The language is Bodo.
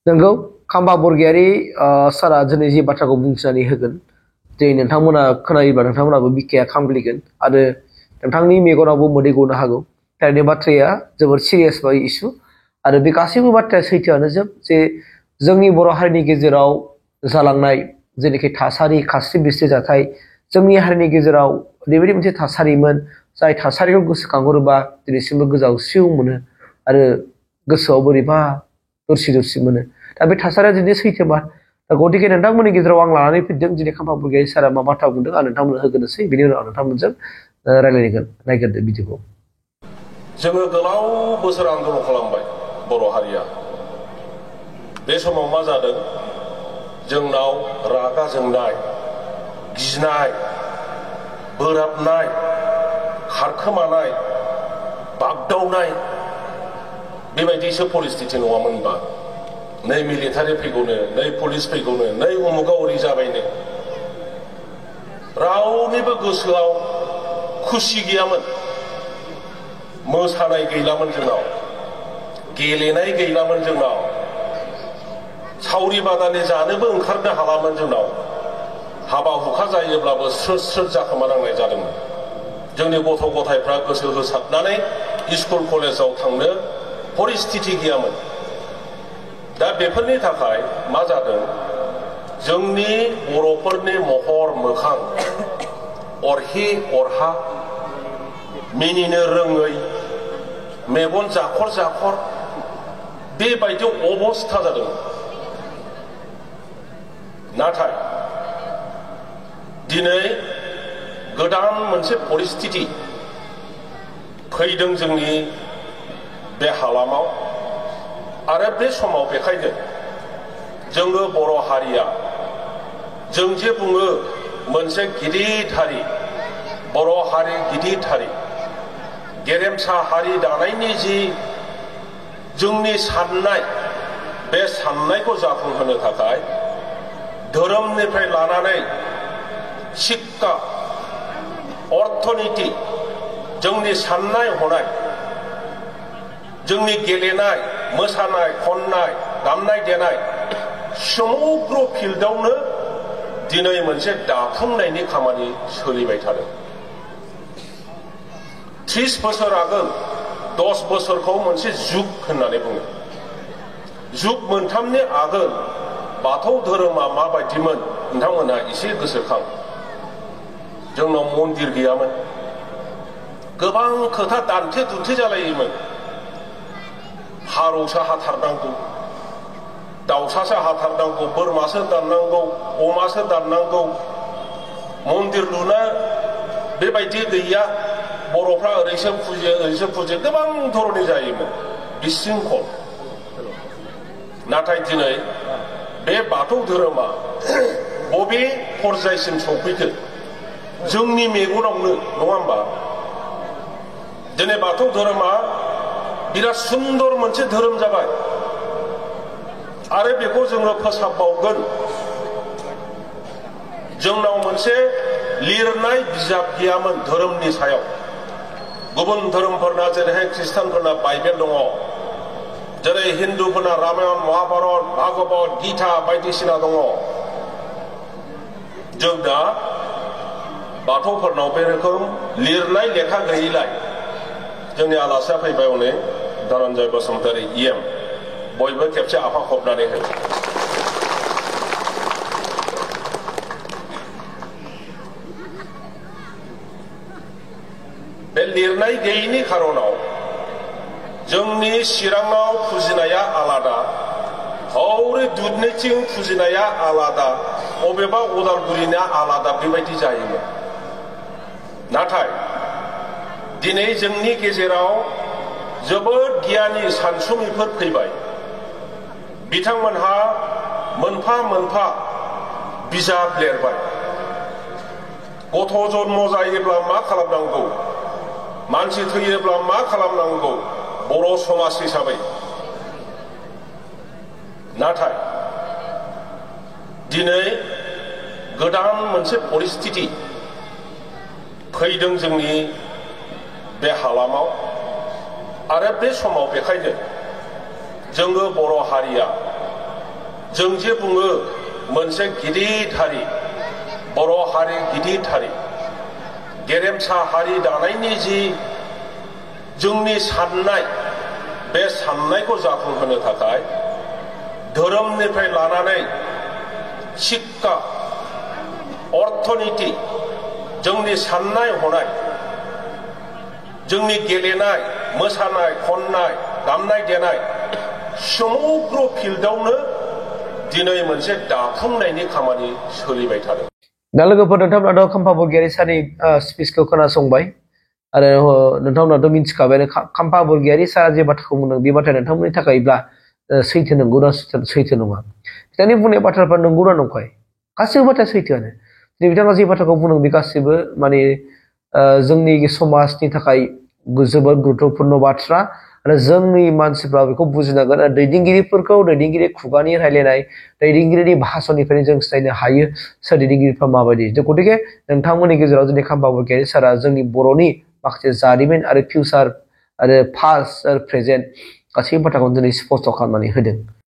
नंगौ खाम्बा बरगयारि सारा दिनै जि बाथ्राखौ बुंथिनानै होगोन दिनै नोंथांमोना खोनायोब्ला नोंथांमोनाबो बिखाया खामग्लिगोन आरो नोंथांनि मेगनावबो मोदै गनो हागौ। थारैनो बाथ्राया जोबोद सिरियास बा इसु आरो बे गासैबो बाथ्राया सैथोआनो जोब जे जोंनि बर' हारिनि गेजेराव जालांनाय जेनोखि थासारि खास्रि बिस्रि जाथाय जोंनि हारिनि गेजेराव ओरैबायदि मोनसे थासारिमोन जाय थासारिखौ गोसोखांहरोबा दिनैसिमबो गोजावस्रिउ मोनो आरो गोसोआव बोरैबा दरसि दरसि मोनो। दा बे थासारिया जुदि सैथोबा गतिके नोंथांमोननि गेजेराव आं लानानै फैदों दिनै खाम्फा बरगयारि सारा मा बाथ्रा बुंदों आं नोंथांमोननो होग्रोनोसै बिनि उनाव नोंथांमोनजों रायलायगोन नायग्रोदो भिडिअखौ। जोङो गोलाव बोसोर आन्दलन खालामबाय बर' हारिया। बे समाव मा जादों जोंनाव रागा जोंनाय गिनाय बोराबनाय खारखोमानाय बागदावनाय बेबायदिसो परिस्थिति नङामोनबा नै मिलिटारि फैगौनो नै पुलिस फैगौनो नै उमुगाव ओरै जाबायनो रावनिबो गोसोआव खुसि गैयामोन। मोसानाय गैलामोन जोंनाव गेलेनाय गैलामोन जोंनाव सावरि बादालि जानोबो ओंखारनो हालामोन जोंनाव हाबा हुखा जायोब्लाबो स्रोद स्रोद जाखोमानांनाय जादोंमोन। जोंनि गथ' गथायफ्रा गोसो होसारनानै स्कुल कलेजाव थांनो परिस्थिति गैयामोन। दा बेफोरनि थाखाय मा जादों जोंनि बर'फोरनि महर मोखां अरहि अरहा मिनिनो रोङै मेगन जाखर जाखर बेबायदि अबस्था जादों। नाथाय दिनै गोदान मोनसे परिस्थिति फैदों जोंनि बे हालामाव आरो बे समाव बेखायनो जोङो बर' हारिया जों जे बुङो मोनसे गिदिर हारि बर' हारि गिदिर हारि गेरेमसा हारि दानायनि जि जोंनि साननाय बे साननायखौ जाफुंहोनो थाखाय धोरोमनिफ्राय लानानै शिक्षा अर्थनीति जोंनि साननाय हनाय जोंनि गेलेनाय मोसानाय खननाय दामनाय देनाय समग्र फिल्डआवनो दिनै मोनसे दाफुंनायनि खामानि सोलिबाय थादों। 30 बोसोर आगोल 10 बोसोरखौ मोनसे जुग होननानै बुङो। जुग मोनथामनि आगोल बाथौ धोरोमा माबायदिमोन नोंथांमोनहा एसे गोसोखां। जोंनाव मन्दिर गैयामोन गोबां खोथा दान्थे दुन्थे जालायोमोन। फारौसो हाथारनांगौ दाउसासो हाथारनांगौ बोरमासो दाननांगौ अमासो दाननांगौ मन्दिर लुना बेबायदि गैया बर'फ्रा ओरैसो फुजियो गोबां धरनि जायोमोन बिशृंखल। नाथाय दिनै बे बाथौ धोरोमा बबे पर्यायसिम सौफैखो जोंनि मेगनावनो नङा होमबा। दिनै बाथौ धोरोमा बिराद सुन्दर मोनसे धोरोम जाबाय आरो बेखौ जोङो फोसाबबावगोन। जोंनाव मोनसे लिरनाय बिजाब गैयामोन धोरोमनि सायाव। गुबुन धोरोमफोरना जेरैहाय ख्रिस्टानफोरना बाइबेल दङ जेरै हिन्दुफोरना रामायण महाभारत भागवत गीता बायदिसिना दङ। जों दा बाथौफोरनाव बे रोखोम लिरनाय लेखा गैयैलाय जोंनि आलासिया फैबाय हनै धनन्जय बसुमतारी EM बयबो खेबसे आफा खबनानै हो। बे लिरनाय गैयैनि खारनाव जोंनि चिराङाव फुजिनाया आलादा हौरै दुधनैथिं फुजिनाया आलादा अबेबा उदालगुरिना आलादा बेबायदि जायोमोन। नाथाय दिनै जोंनि गेजेराव जोबोद गियानि सानसुमैफोर फैबाय। बिथांमोनहा मोनफा मोनफा बिजाब लिरबाय। गथ' जन्म जायोब्ला मा खालामनांगौ मानसि थैयोब्ला मा खालामनांगौ बर' समाज हिसाबै। नाथाय दिनै गोदान मोनसे परिस्थिति फैदों जोंनि बे हालामाव आरो बे समाव बेखायनो जोङो बर' हारिया जों जे बुङो मोनसे गिदिर हारि, बर' हारि गिदिर हारि, गेरेमसा हारि दानायनि जि जोंनि साननाय, बे साननायखौ जाफुंहोनो थाखाय धोरोमनिफ्राय लानानै शिक्षा, अर्थनीति, जोंनि साननाय हनाय, जोंनि गेलेनाय, मोसानाय, खननाय, दामनाय देनाय समग्र फिल्डआवनो दिनै मोनसे दाफुंनायनि खामानि सोलिबाय थादों। दा लोगोफोर, नोंथांमोनाथ' खाम्फा बरगयारी सारनि स्पिचखौ खोनासंबाय आरो नोंथांमोनाथ' मिथिखाबाय खाम्फा बरगयारी सारा जे बाथ्राखौ बुंदों बे बाथ्राया नोंथांमोननि थाखायब्ला सैथो नंगौना सैथो नङा? बिथांनि बुंनाय बाथ्राफ्रा नंगौना नंखाय? गासैबो बाथ्राया सैथोआनो। बिथाङा जे बाथ्राखौ बुंदों बे गासैबो माने जोंनि समाजनि थाखाय जोबोद गुरुत्वपूर्ण बाथ्रा आरो जोंनि मानसिफ्रा बेखौ बुजिनांगोन आरो दैदेनगिरि खुगानि रायलायनाय, दैदेनगिरिनि भाषणनिफ्रायनो जों सिनायनो हायो सोर दैदेनगिरिफ्रा माबायदि। गतिके नोंथांमोननि गेजेराव दिनै खाम्फा बरगयारी सारा जोंनि बर'नि माखासे जारिमिन आरो फिउचार आरो पास्ट आरो प्रेजेन्ट गासैबो बाथ्राखौ दिनै स्पष्ट खालामनानै होदों।